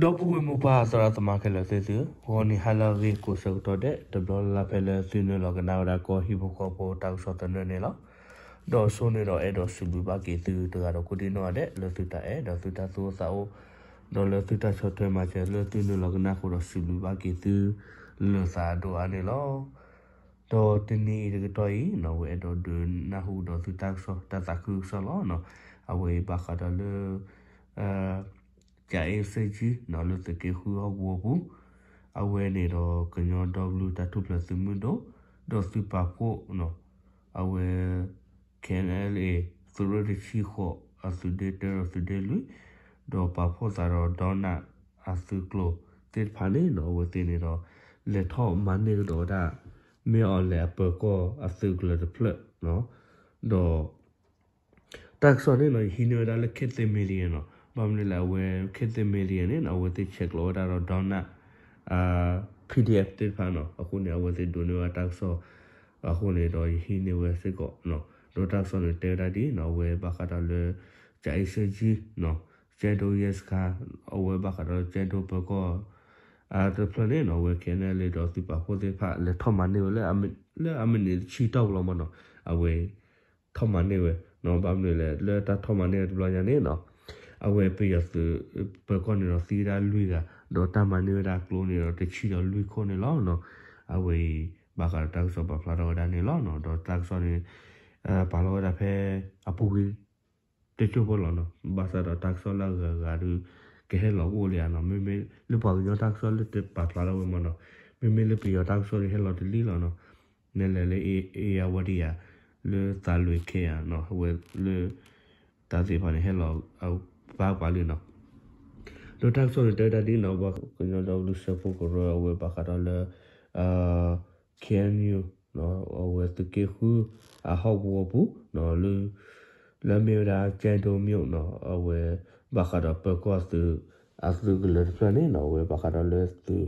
ဒီပုၢ်ဝဲၢ်မိၢ်ပၢ်သရၣ်သမါခဲလၢာ်သ့ၣ်သုဧၢ, ဂီၤနံၤဟါလၢအဂ့ၤကိးဆၢကတီၢ်ဒဲး တဘျီလၢ်လၢ်ဖဲလၢသုနုာ်လီၤကနၣ်ဝဲဒၣ်ကီၢ်ဟံၣ်ဖိဃီဖိတၢ်ကစီၣ်သနၢၣ်န့ၣ်လီၤ. ဒီးအဆိန့ၣ်ဒီးအဲၣ်ဒိးစံးဘျုးဘၣ်က့ၤသုတဂၤဒီးကိးဒံနီၢ်ဂၤဒဲး လၢသုတၢ်အဲၣ်ဒီးသုတၢ်သူၣ်အိၣ်သးအိၣ်, ဒီးလၢသုတၢ်ဆီၣ်ထွဲမၤစၢၤလၢသုနုာ်လီၤကနၣ်အဃိဒီးစံးဘျုးဘၣ်က့ၤသု လၢသးအဒိၣ်အါန့ၣ်လီၤ. ဒီးတနံၤအံၤတကတီၢ်အံၤ အဝဲအဲၣ်ဒိးဒုးနၢ်ဟူဒီးသုတၢ်ကစီၣ် တၢ်သးခုကစီၣ်လီၤ. အဝဲအံၤဘၣ်ဃးဒီးလၢ ကၠၤအ့စ့ကၠံ လၢသုးက့ဃုဟီၣ်ကဝီၤပူၤ, အဝဲန့ၣ်ဒီးကညီဒီကလုာ်တၢ်ထူၣ်ဖျဲးသုးမုၢ်ဒိၣ် ဒီးသုးပာ်ဖှိၣ် အဝဲ KNLA သုးရ့ၣ်တဆံဃိး အသုးဒ့တၢဒီးသုးဒ့လွံၢ်, ဒီးပာ်ဖှိၣ်သးဒီးဒီနၣ်အသုးကျိၤသ့ၣ်တဖၣ်န့ၣ် အဝဲသ့ၣ်န့ၣ်ဒီး လဲၤထီၣ်မၤန့ၢ်ကဒီးဝဲဒၣ် မ့ၢ်အီၤလဲၤအပၢၤကီၢ်အသုးကလၢၤတဖျၢၣ်, ဒီး တၢ်ကစီၣ်န့ၣ်နီၤ ယဟံးန့ၢ်ဝဲဒၣ်လၢ ခေတ်သစ် Media နီၤ, ဘၣ်မနုၤလဲၣ် အဝဲ ခေတ်သစ် Media န့ၣ်နီၤ အဝဲသ့ၣ်ဆဲးကျိးဝဲဒၣ်ဒီး ဒီနၣ် PDF သ့ၣ်တဖၣ်နီၤ, အဃိန့ၣ် အဝဲသ့ၣ်ဒိးန့ၢ်ဝဲတၢ်ကစီၣ်, အဃိန့ၣ်ဒီးယဟံးန့ၢ်ဝဲစ့ၢ်ကီး, ဒီးတၢ်ကစီၣ်န့ၣ်တဲဝဲဒၣ်ဒ်နီၤ အဝဲဘၣ်ဃးဒီးလၢ ကၠၤအ့စ့ကၠံ ကၠဲဒိယဲၢ်စခါ, အဝဲဘၣ်ဃးဒီးကၠဲဒိပၢၤကီၢ် တဖျၢၣ်န့ၣ်နီၤ အဝဲ KNLA ဒီးသုးပာ်ဖှိၣ်သ့ၣ်တဖၣ် လဲၤထီၣ်မၤန့ၢ်ဝဲလၢ လၢအမံးနံးတဆံတီၢ်ပူၤလီၤမးနီၤ, အဝဲ ထီၣ်မၤန့ၢ်ဝဲ, ဘၣ်မနုၤလဲၣ် လၢတၢ်ထီၣ်မၤန့ၢ်ဝဲတဘျီညါန့ၣ်နီၤ, အဝဲပယီၤသုး ပၢၤကီၢ်န့ၣ်ဒီးသံဝဲဒၣ်လွံၢ်ဂၤ, ဒီးတၢ်မၤန့ၢ်ဝဲဒၣ်ကျိန့ၣ်ဒီးတဆံဒီးလွံၢ်ခိၣ်န့ၣ်လီၤ. အဝဲအံၤ ဘၣ်ဃးဒီးတၢ်ကစီၣ်ပာ်ဖျါထီၣ်ဝဲဒၣ်န့ၣ်လီၤ. ဒီးတၢ်ကစီၣ်န့ၣ် ပာ်လီၤဝဲဒၣ်ဖဲ အပူၤကွံာ် တကၠိဖိလီၤနီၤ, ဘၣ်ဆၣ်ဒီးတၢ်ကစီၣ်လၢအဂၤဂၤဒီး ကဟဲလီၤအိၣ်လံဧါနီၤ, မ့မ့ၢ်လၢပှၤကညီတၢ်ကစီၣ်လၢတပာ်ဖျါထီၣ်ဝဲမးနီၤ, မ့မ့ၢ်လၢပယီၤတၢ်ကစီၣ်ဒီးဟဲလီၤတလံလီၤနီၤ, နဲလဲၤလၢ အ့ယၤဝတံယၤ လၢသးလွံၢ်ခဲဧါနီၤ, အဝဲလၢ တၢ်သ့ၣ်တဖၣ်န့ၣ် ဟဲလီၤအပၢ်ပှၤလံနီၤ. ဒီးတၢ်ကစီၣ်န့ၣ်တဲဝဲဒၣ်ဒ်နီၤ ပှၤကညီဒီကလုာ်စၢဖှိၣ်ကရၢ အဝဲဘၣ်ဃးဒီးလၢ KNU အဝဲသုးက့ဃု အဟီၣ်ကဝီၤပူၤ လၢအမ့ၢ်ဝဲဒၣ်ကၠဲဒိမ့ၢ်နီၤ, အဝဲဘၣ်ဃးဒီးပၢၤကီၢ်သုး အသုးကလၢၤတဖျၢၣ်န့ၣ်နီၤ, အဝဲဘၣ်ဃးဒီးလၢသုး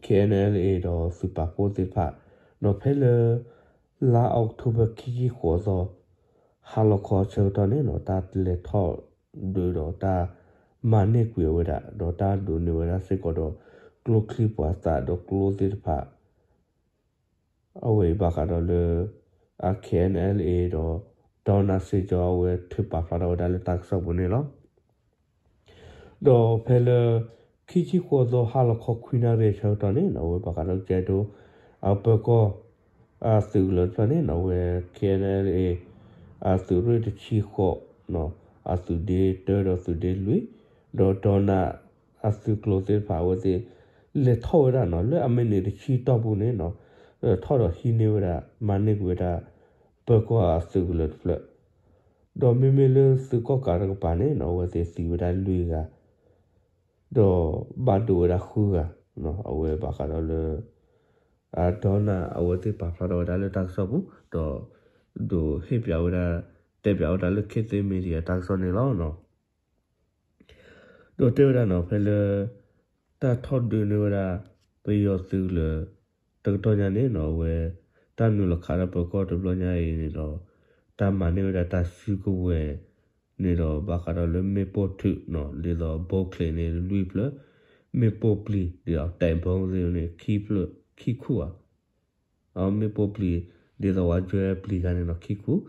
KNLA ဒီးသုးပာ်ဖှိၣ်သ့ၣ်တဖၣ် ဒီးဖဲလၢ လါအီးကထိဘၢၣ် ခံဆံဃိးသီ ဟါလီၤခီဆၢကတီၢ်န့ၣ်နီၤ, တၢ်လဲၤထီၣ်ဒုးဒီးတၢ်မၤန့ၢ်ကွံာ်ဝဲဒၣ် ဒီးတၢ်ဒိးန့ၢ်ဝဲဒၣ်စ့ၢ်ကီးဒီး ကျိချံမျိာ်သၣ်ဒီးကျိသ့ၣ်တဖၣ် အဝဲအံၤဘၣ်ဃးဒီးလၢ အ KNLA ဒီး ဒီနၢ်စ့ကၠီ အဝဲထုးပာ်ဖျါထီၣ်ဝဲဒၣ်လၢတၢ်ကစီၣ်ပူၤန့ၣ်လီၤ. ဒီးဖဲလၢ ခံဆံဃိးသီ ဟါလီၤခီခွံနၣ်ရံၣ်အဆၢကတီၢ်န့ၣ် အဝဲဘၣ်ဃးဒီးကၠဲဒိ အပၢၤကီၢ် အသုးကလၢၤတဖျၢၣ်န့ၣ် အဝဲ KNLA အသုးရ့ၣ်တဆံဃိး အသုးဒ့တၢဒီးသုးဒ့လွံၢ် ဒီးဒီနၢ် အသုးကျိၤသ့ၣ်တဖၣ် အဝဲသ့ၣ် လဲၤထီၣ်ဝဲဒၣ်နီၤ လၢအမ့ၢ်နံးတဆံတီၢ်ပူၤန့ၣ်နီၤ ထီၣ်ဒီးဟံးန့ၢ်ဝဲဒၣ် မၤန့ၢ်ကွံာ်ဝဲဒၣ် ပၢၤကီၢ်အသုးကလၢၤတဖျၢၣ် ဒီးမ့မ့ၢ်လၢသုးကီၣ်ကးတကပၤန့ၣ်နီၤ အဝဲသ့ၣ်သံဝဲဒၣ်လွံၢ်ဂၤ ဒီးဘၣ်ဒိဝဲဒၣ်ဃုဂၤ အဝဲဘၣ်ဃးဒီးလၢ အဒီနၢ်အဝဲသ့ၣ်ပာ်ဖျါထီၣ်ဝဲဒၣ်လၢတၢ်ကစီၣ်ပူၤ ဒီး ဒိးဟ့ၣ်ပၠးဝဲဒၣ် တဲပၠးဝဲဒၣ်လၢ ခေတ်သစ် မီဒီယာ တၢ်ကစီၣ်န့ၣ်လီၤ. ဒီးတဲဝဲဒၣ်နီၤ ဖဲလၢ တၢ်ထီၣ်ဒုးန့ၢ်ဝဲဒၣ် ပယီၤသုးကလၢၤ တကတီၢ်ညါန့ၣ်နီၤ အဝဲ တၢ်နုာ်လီၤခးဒီးပၢၤကီၢ်တဘျီညါအံၤန့ၣ်ဒီး တၢ်မၤန့ၢ်ဝဲဒၣ်တၢ်စုကဝဲၤန့ၣ်ဒီး ဘၣ်ဃးဒီးလၢမ့ၣ်ပိၢ်ထုးနီၤ ဒ်သိးဘိချ့န့ၣ်လွံၢ်ဖျၢၣ်, မ့ၣ်ပိၢ်ပျံၤ ဒ်သိးတဲာ်ဘီသ့ၣ်န့ၣ် ခံဖျၢၣ် ခံခူၣ်ဧါ မ့ၣ်ပိၢ်ပျံၤ ဒ်သိးဝဲ ဒြဲပျံၤဂၤန့ၣ်ဒီးခံခူၣ်,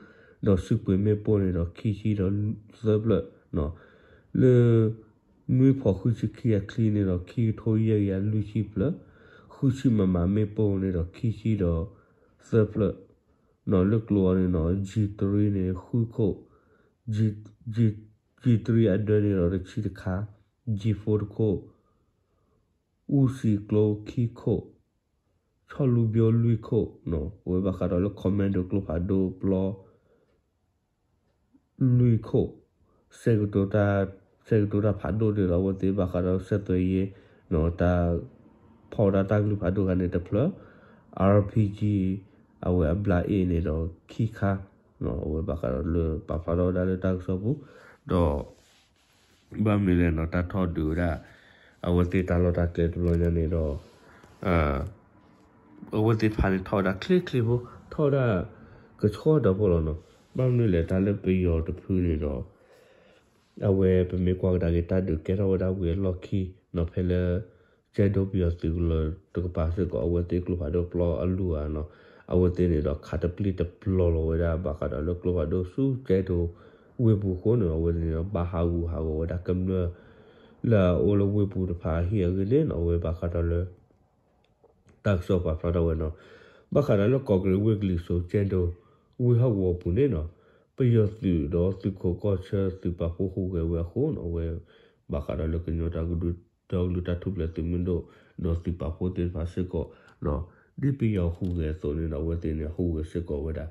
ဒီးစုပှ့ၤမ့ၣ်ပိၢ်န့ၣ်ဒီးခံဆံဒီးသၢဖျၢၣ်, လၢ နွံဖီၣ်ဃုဆံခံအချံန့ၣ်ဒီးခံကထိယဲၢ်ကယၤလွံၢ်ဆံဖျၢၣ်, ဃုဆံ MM မ့ၣ်ပိၢ်န့ၣ်ဒီးခံဆံဒီးသၢဖျၢၣ်, လၢကျိၤအီၤန့ၣ်နီၤ G three န့ၣ်ဃုခိၣ်, G, G, G three အဒၢန့ၣ်ဒီးတဆံတခါ, G four တခိၣ်, အူစံကျိခံခိၣ်, ဆီၣ်လူၤဘျီလွံၢ်ခိၣ်, အဝဲဘၣ်ဃးဒီးလၢ commando ကျိဖးဒိၣ်ပျီ လွံၢ်ခိၣ်, စဲကတိၤတၢ်, စဲကတိၤတၢ်ဖးဒိၣ်န့ၣ်ဒီး အဝဲသ့ၣ်ဘၣ်ဃးဒီး ဆက်သွယ်ရေး တၢ် ဖီၣ်ဝဲဒၣ်တၢ်ကလုၢ်ဖးဒိၣ်ဂၤန့ၣ်တဖျၢၣ်, RPG အဝဲအဘျးအ့ၣ်န့ၣ်ဒီးခံခါ, အဝဲဘၣ်ဃးဒီးလၢပာ်ဖျါထီၣ်ဝဲဒၣ်လၢတၢ်ကစီၣ်ပူၤ, ဒီး ဘၣ်မနုၤလဲၣ်နီၤ တၢ်ထီၣ်ဒုးဝဲဒၣ် အဝဲသ့ၣ်တၢ်လီၢ်တၢ်ကျဲတဘျီညါန့ၣ်ဒီး အဝဲသ့ၣ်တဖၣ်န့ၣ်ထီၣ်ဝဲဒၣ်ချ့ချ့ဖိ, ထီၣ်ဝဲဒၣ်ကဆှီဒီးဖိလီၤနီၤ. ဘၣ်မနုၤလဲၣ် တၢ်လၢပယီၤတဖုန့ၣ်ဒီး အဝဲပမ့ၢ်ကွၢ်ကဒါက့ၤ တၢ်ဒုးကဲထီၣ်ဝဲဒၣ်ဝံၤအလီၢ်ခံ ဖဲလၢ ကဲဒိပယီၤသုးကလၢၤတကပၤစ့ၢ်ကီး အဝဲသ့ၣ်ကျိဖးဒိၣ်ပျီအလူၢ်ဧါနီၤ, အဝဲသ့ၣ်န့ၣ်ဒီး ခးတပျ့ၤတပျီၤလီၤဝဲဒၣ် ဘၣ်ဃးဒီးလၢကျိဖးဒိၣ်ဆူကဲဒိဝ့ၢ်ပူၤအဃိန့ၣ် အဝဲသ့ၣ်န့ၣ်ဒီး ဘၣ်ဟးဂူာ်ဟးဂီၤဝဲဒၣ်ကမျၢၢ် လၢအအိၣ်လၢဝ့ၢ်ပူၤတဖၣ်အဟံၣ်အဂ့ၢ်န့ၣ်နီၤ အဝဲဘၣ်ဃးဒီးလၢ တၢ်ကစီၣ်ပာ်ဖျါထီၣ်ဝဲနီၤ. ဘၣ်ဃးဒီးလၢကီၢ်ကရ့ၣ်ဝ့ၢ်ကလံၤစိး ကဲဒိ ဝ့ၢ်ဟီၣ်ကဝီၤပူၤန့ၣ်နီၤ, ပယီၤသုးဒီးသုးခိးကီၢ်ဆၢသုးပာ်ဖှိၣ်ဟူးဂဲၤဝဲအဃိနီၤ အဝဲ ဘၣ်ဃးဒီးလၢကညီဒီကလုာ်တၢ်ထူၣ်ဖျဲးသုးမုၢ်ဒိၣ် ဒီးသုးပာ်ဖှိၣ်သ့ၣ်တဖၣ်စ့ၢ်ကီး ဒီးဒ်ပယီၤဟူးဂဲၤအသိးန့ၣ်ဒီး အဝဲသ့ၣ်န့ၣ် ဟူးဂဲၤစ့ၢ်ကီးဝဲဒၣ်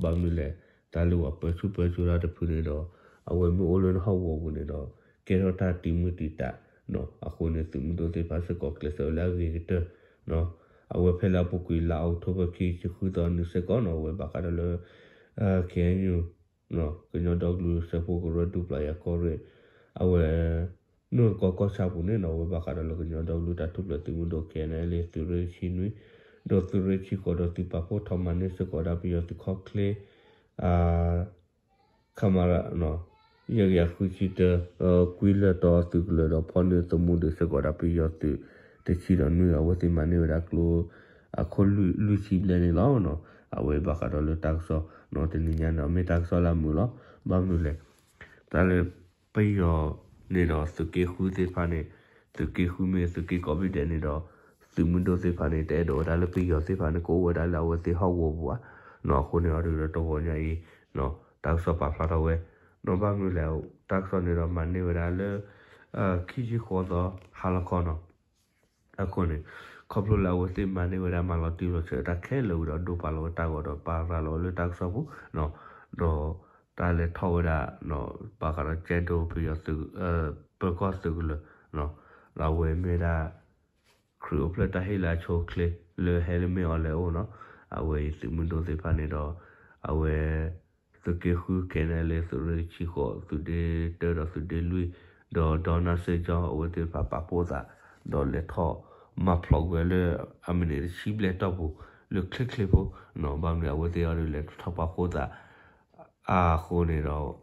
ဘၣ်မနုၤလဲၣ် တၢ်လၢပှၤပၢဆူၣ်ပၢစိးတၢ်တဖုန့ၣ်ဒီး အဝဲမ့ၢ်အိၣ်လၢနဟီၣ်ကဝီၤပူၤန့ၣ်ဒီး ကဲထီၣ်တၢ်တံာ်မုၢ်တံာ်တာ် အဃိန့ၣ် သုးမုၢ်ဒိၣ်သ့ၣ်တဖၣ်စ့ၢ်ကီးကျဲးစၢးဝဲလၢအဂ့ၤကတၢၢ် အဝဲဖဲလၢအပူၤကွံာ်လါအီးကထိဘၢၣ်ခံဆံဃုသီနံၤစ့ၢ်ကီးနီၤ အဝဲဘၣ်ဃးဒီးလၢ KNU ကညီဒီကလုာ်စၢဖှိၣ်ကရၢဒူပျၢ်ယၤကီၢ်ရ့ၣ် အဝဲ နီၢ်တကီကီၢ်ဆၣ်ပူၤန့ၣ်နီၤ အဝဲဘၣ်ဃးဒီးလၢကညီဒီကလုာ်တၢ်ထူၣ်ဖျဲးသုးမုၢ်ဒိၣ် KNLA သုးရ့ၣ်ဆံနွံ ဒီးသုးရ့ၣ်ဆံဃိးဒီးသုးပာ်ဖှိၣ်ထီၣ်မၤန့ၢ်စ့ၢ်ကီးဝဲဒၣ်ပယီၤသုးခီၣ်ချ့ ခမရ ယဲၢ်ကယၤဃုဆံတၢ ကွံလၢာ်တီအသုးကလၢၤဒီးဖီၣ်န့ၢ်သမူဒုးစ့ၢ်ကီးဒၣ်ပယီၤသုးတဆံဒီးနွံ အဝဲသ့ၣ်မၤန့ၢ်ဝဲဒၣ်ကျိ အခိၣ်လွံၢ်ဆံဘျဲၣ်န့ၣ်လီၤ. အဝဲဘၣ်ဃးဒီးလၢတၢ်ကစီၣ်နီၤ တနံၤညါန့ၣ် မ့ၢ်တၢ်ကစီၣ်လၢအမုာ်လီၤ. ဘၣ်မနုၤလဲၣ် တၢ်လၢပယီၤန့ၣ်ဒီးသုးက့ဃုသ့ၣ်တဖၣ်န့ၣ် သုးက့ဃုမ့ၢ်သုးက့ကိးဘ့ၣ်ဒဲးန့ၣ်ဒီး သုးမုၢ်ဒိၣ်သ့ၣ်တဖၣ်န့ၣ် တအဲၣ်ဒိးဝဲဒၣ်လၢပယီၤသ့ၣ်တဖၣ်န့ၣ် ကအိၣ်ဝဲဒၣ်လၢအဝဲသ့ၣ်ဟီၣ်ကဝီၤပူၤဘၣ်နီၤ. အဃိန့ၣ်အီၤဒုးဒီးတဂီၤညါအံၤ တၢ်ကစီၣ်ပာ်ဖျါထီၣ်ဝဲနီၤ ဘၣ်မနုၤလဲၣ် တၢ်ကစီၣ်န့ၣ်ဒီးမၤန့ၢ်ဝဲဒၣ်လၢ ခံဆံဃိးသီ ဟါလီၤခီနီၤ အဃိန့ၣ် ခီဖျိလၢအဝဲသ့ၣ်မၤန့ၢ်ဝဲဒၣ် မၤလီၤတံၢ်လီၤဆဲးတၢ်ခဲလၢာ်ဝံၤဒီး ဒိးပာ်လီၤဝဲတၢ်ဂီၤဒီး ပာ်ရၤလီၤဝဲလၢတၢ်ကစီၣ်ပူၤ ဒီးတၢ်လဲၤထီၣ်ဝဲဒၣ် ဘၣ်ဃးဒီးကဲဒိပယီၤသုး ပၢၤကီၢ်သုးကလၢၤ ဒီးအဝဲမ့ၢ်ဝဲဒၣ် ခရံာ်အိၣ်ဖျဲၣ်တၢ်ဟ့ၣ်လၢအဆိအချ့ လၢဟဲလၢမ့ၢ်အီၤလဲၤအိၣ်နီၤ အဝဲအံၤသုးမုၢ်ဒိၣ်သ့ၣ်တဖၣ်န့ၣ်ဒီး အဝဲ သုးက့ဃု KNLA သုးရ့ၣ်ဆံဃိး သုးဒ့တၢဒီးသုးဒ့လွံၢ် ဒီး ဒီနၢ်စ့ကၠီ အဝဲသ့ၣ်တဖၣ်ပာ်ဖှိၣ်သး ဒီးလဲၤထီၣ်မၤဖျိးကွံာ်ဝဲလၢအမံးနံးတဆံဘျဲၣ်တီၢ်ပူၤ လၢချ့ချ့ဖိနီၤ ဘၣ်မနုၤအဝဲသ့ၣ်အီၤဒုးလဲၤထီၣ်ပာ်ဖှိၣ်သး အဃိန့ၣ်ဒီး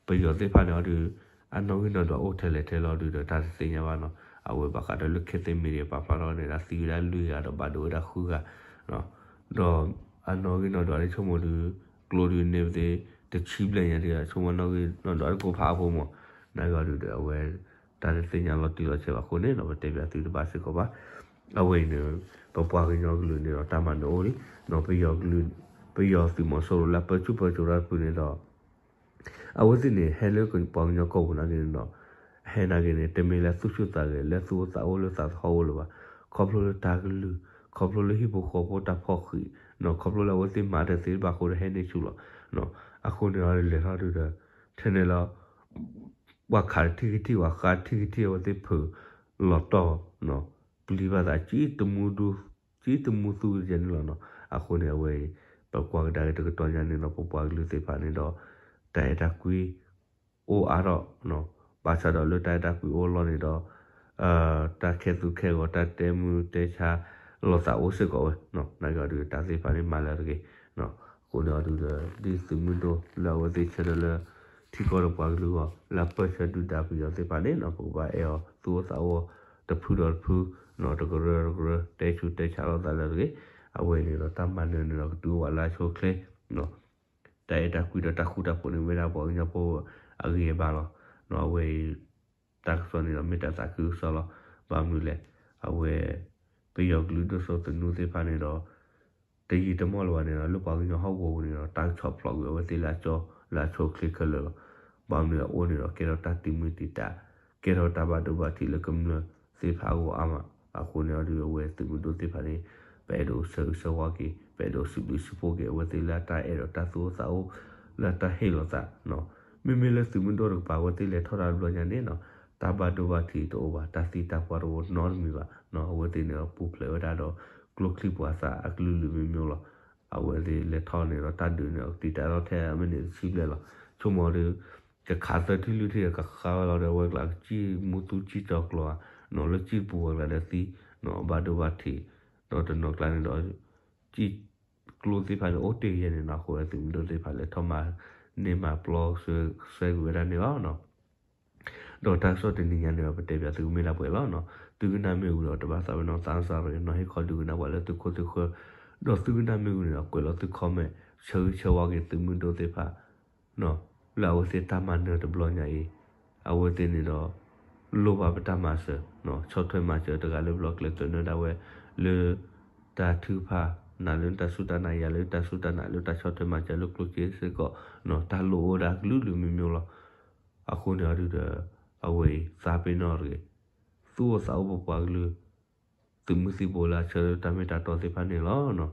ပယီၤသ့ၣ်တဖၣ်န့ၣ်အီၤဒုး အနီၣ်ဂံၢ်နီၣ်ဒွးအိၣ်ထဲလဲၣ်ထဲလီၤဒုးဒီးတၢ်တသ့ၣ်ညါဘၣ်နီၤ အဝဲဘၣ်ဃးဒီးလၢ Cathay Media ပာ်ဖျါထီၣ်န့ၣ် ဒၣ်သံဝဲဒၣ်လွံၢ်ဂၤဒီးဘၣ်ဒိဝဲဒၣ်ဃုဂၤ ဒီးအနီၣ်ဂံၢ်နီၣ်ဒွးလၢဆိကမိၣ်ဒုး ကျိဒုးန့ၢ်ပသ့ တဆံဘျဲၣ်ညါဒုး ဆိကမိၣ်နီၣ်ဂံၢ်နီၣ်ဒွးတကိးဖးအဖိမး နာ်ဂ့ၤအီၤဒုးဒီးအဝဲ တၢ်တသ့ၣ်ညါလီၤတံၢ်လီၤဆဲးဘၣ်အဃိန့ၣ်ဒီး ပတဲပၠးသုတဘၣ်စ့ၢ်ကီးဘၣ် အဝဲအံၤန့ၣ် ပပှၤကညီကလုာ်န့ၣ်ဒီးတၢ်မၤနၢၤအိၣ်လံ ပယီၤကလုာ် ပယီၤသုးမီၤစိရိၤလၢအပၢဆူၣ်ပၢစိးတၢ်တဖုန့ၣ်ဒီး အဝဲသ့ၣ်န့ၣ် ဟဲလၢပှၤကညီကီၢ်ပူၤနာ်က့န့ၣ်ဒီး ဟဲနာ်က့န့ၣ် တမ့ၢ်လၢသူၣ်ဆူၣ်သးဂဲၤ လၢသူၣ်အိၣ်သးအိၣ်လၢသးသဟီၣ်အိၣ်လၢၤဘၣ်. ခီဖျိလၢတၢ်ကလုၢ် ခီဖျိလၢဟံၣ်ဖိဃီဖိတၢ်ဖီၣ်ဃံး ခီဖျိလၢအဝဲသ့ၣ်မၤတသ့ဘၣ်အဃိဒီးဟဲန့ၢ်ဆူၣ်လီၤ. အဃိန့ၣ်အီၤလဲၤထီၣ်ဒုးဒီး ထဲန့ၣ်လီၤ ပှၤခးတထံၣ်ကထံၣ် ပှၤဃါတထံၣ်ကထံၣ် အဝဲသ့ၣ်ဖုးလီၤတီၢ် ပျံၤဘၣ်သး ကံတမူသူ ကံတမူသူကဲန့ၣ်လီၤနီၤ. အဃိန့ၣ်အဝဲအံၤ ပကွၢ်ကဒါက့ၤတကတီၢ်ညါန့ၣ်ဒီး ပပှၤကလုာ်သ့ၣ်တဖၣ်န့ၣ်ဒီး တၢ်အဲၣ်တၢ်ကွံ အိၣ်အါထီၣ် ဘၣ်ဆၣ်ဒီးလၢတၢ်အဲၣ်တၢ်ကွံအိၣ်အလီၢ်န့ၣ်ဒီး တၢ်ခဲသူခဲဂီၤ တၢ်တဲမုၢ်တဲဆါလိာ်သးအိၣ်စ့ၢ်ကီးဝဲ နာ်က့အီၤဒုးတၢ်သ့ၣ်တဖၣ်န့ၣ်မၤလၢတဂ့ၤ. အဃိန့ၣ်အီၤဒုးဒီး ဒ်သုးမုၢ်ဒိၣ်လၢအဝဲသ့ၣ်ဆၢထၢၣ်လၢ ထံကီၢ်ဒီးပှၤကလုာ်အဂီၢ် လၢအပၢၢ်ဆၢဒုၣ်ဒါပယီၤသ့ၣ်တဖၣ်န့ၣ် ပကဘၣ်အဲၣ်အီၤသူၣ်အိၣ်သးအိၣ်တဖုဒီးတဖု တကရၢတကရၢ တဲဆူးတဲဆါလိာ်သးလၢတဂ့ၤ. အဝဲန့ၣ်ဒီးတၢ်မၤနၢၤန့ၣ်ဒီးကတုၤအိၣ်ဝဲလၢအဆိအချ့ တၢ်အဲၣ်တၢ်ကွံဒီးတၢ်ဃူတၢ်ဖိးန့ၣ်မ့ၢ်ဒၣ်ပှၤကညီဖိအဂ့ၤအဘၣ်လီၤ. အဝဲအံၤ တၢ်ကစီၣ်န့ၣ်ဒီးမ့ၢ်တၢ်သးခုကစီၣ်လီၤ. ဘၣ်မနုၤလဲၣ် အဝဲ ပယီၤကလုာ်ဒိၣ်စိသနူသ့ၣ်တဖၣ်န့ၣ်ဒီး တယံာ်တမီၢ်လၢၤဘၣ်န့ၣ်ဒီး လၢပှၤကညီဟီၣ်ကဝီၤပူၤန့ၣ်ဒီး တၢ်ကဆီၣ်ဖျိးကွံာ်အဝဲသ့ၣ်လၢအကၠီ လၢအဆိအချ့ခဲလၢာ်လီၤ. ဘၣ်မနုၤအအိၣ်န့ၣ်ဒီး ကဲထီၣ်တၢ်တံာ်မုၢ်တံာ်တာ် ကဲထီၣ်တၢ်ဘၣ်ဒိဘၣ်ထံးလၢကမျၢၢ်သ့ၣ်တဖၣ်အဂီၢ်အါမး. အဃိန့ၣ်အီၤဒုးအဝဲသုးမုၢ်ဒိၣ်သ့ၣ်တဖၣ်န့ၣ် ပအဲၣ်ဒိးဆၢဂ့ၤဆၢဝါက့ၤ ပအဲၣ်ဒိးစံးဘျုးစံးဖှိၣ်က့ၤ အဝဲသ့ၣ်လၢတၢ်အဲၣ်ဒီးတၢ်သူၣ်အိၣ်သးအိၣ် လၢတၢ်ဟ့ၣ်လီၤသး မ့မ့ၢ်လၢသုးမုၢ်ဒိၣ်တကပၤအဝဲသ့ၣ်လဲၤထီၣ်တၢ်တဘျီညါန့ၣ်နီၤ တၢ်ဘၣ်ဒိဘၣ်ထံးတအိၣ်ဘၣ် တၢ်သံတၢ်ပှၢ်တအိၣ်နီတမံၤဘၣ်. အဝဲသ့ၣ်န့ၣ်ဒီးပူၤဖျဲးဝဲဒၣ်ဒီး ကျိချံပှၤသးအကလုာ်လုာ်မ့ၢ်မ့ၢ်လီၤ. အဝဲသ့ၣ်လဲၤထီၣ်န့ၣ်ဒီးတၢ်ဒုးန့ၣ်ဒီးတံာ်တာ်လီၤထဲအမ့ၢ်န့ၣ်တဆံဘျဲၣ်လီၤ. ဆိကမိၣ်ဒီး ကခးသၢထံၣ်လွံၢ်ထံၣ်ဒီးကဃါဝဲလီၤဒီးအဝဲကျါကစံၣ်မူသူစံၣ်ကၠီကျီဧါ နီၤလၢစံၣ်ပူၤဝဲကျါဒီးသံ နီၤဘၣ်ဒိဘၣ်ထံး ဒီးတနီၤကျါန့ၣ်ဒီး စံၣ်ကျိသ့ၣ်တဖၣ်န့ၣ် အိၣ်တ့ၢ်ယဲၢ်န့ၣ်နီၤ အဃိသုးမုၢ်ဒိၣ်သ့ၣ်တဖၣ်လဲၤထီၣ်မၤန့ၢ်မၤပျီ ဆွဲကွံာ်ဝဲဒၣ်န့ၣ်လီၤနီၤ. ဒီးတၢ်ကစီၣ်တနံၤညါန့ၣ်ဒီး ပတဲပၠးသုကမ့ၢ်ဒၣ်ပှဲၤလီၤ. သုကနၣ်မ့ၢ်ဝံၤဒီး တဘၣ်သးပ့ၤနီၣ်သးစၢ်ရ့ၣ် နီၤဟ့ၣ်ခီဒုးကနၣ်ပှၤလၢသုခိၣ်သုဃၢၤ, ဒီးသုကနၣ်မ့ၢ်ဝံၤန့ၣ်ဒီး ကွဲးလီၤသု comment, ဆၢဂ့ၤဆၢဝါက့ၤသုးမုၢ်ဒိၣ်သ့ၣ်တဖၣ် လၢအဝဲသ့ၣ်တၢ်မၤနၢၤတဘျီညါအံၤ, အဝဲသ့ၣ်န့ၣ်ဒီး လိၣ်ဘၣ်ပတၢ်မၤစၢၤ, ဆီၣ်ထွဲမၤစၢၤတဂၤလၢပျီကျဲၤသနၢၣ်ဒၣ်ဝဲ လၢ တၢ်ထုကဖၣ်, နၤလၢတၢ်စူၢ်တၢ်နာ် ယၤလၢတၢ်စူၢ်တၢ်နာ် လၢတၢ်ဆီၣ်ထွဲမၤစၢၤလၢကျိၣ်စ့စ့ၢ်ကီး, တၢ်လိၣ်အိၣ်ဝဲဒၣ်ကလုာ်ကလုာ်မံၤမံၤလီၤ. အဃိန့ၣ်အဒုဒီး အဝဲအံၤသးပ့ၤနီၣ်တဂ့ၤ, သူၣ်အိၣ်သးအိၣ်ပပှၤကလုာ် သုးမုၢ်သံၣ်ဘိလၢအဆၢလၢတၢ်မ့ၢ်တၢ်တီသ့ၣ်တဖၣ်န့ၣ်လီၤ.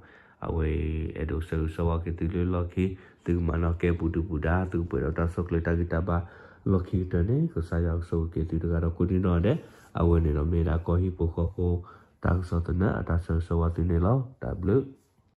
အဝဲအံၤ အဲၣ်ဒိးဆၢဂ့ၤဆၢဝါက့ၤသုလၢလီၢ်ခံ, သုကမၤနီၣ်ကဲပူၤဒုပူၤဒါ, သုကပှဲၤဒီးတၢ်ဆိၣ်ကျၢၤတၢ်ဂံၢ်တၢ်ဘါလီၢ်ခံကတၢၢ်န့ၣ် ကစၢ်ယွၤကဆိၣ်ဂ့ၤက့ၤသုတဂၤဒီးကိးဒံနီၢ်ဒဲး, အဝဲန့ၣ်ဒီးမ့ၢ်ဒၣ်ကီၢ်ဟံၣ်ဖိဃီဖိ တၢ်ကစီၣ်သနၢၣ်အတၢ်ဆၢဂ့ၤဆၢဝါသုန့ၣ်လီၤ. တၢ်ဘျုး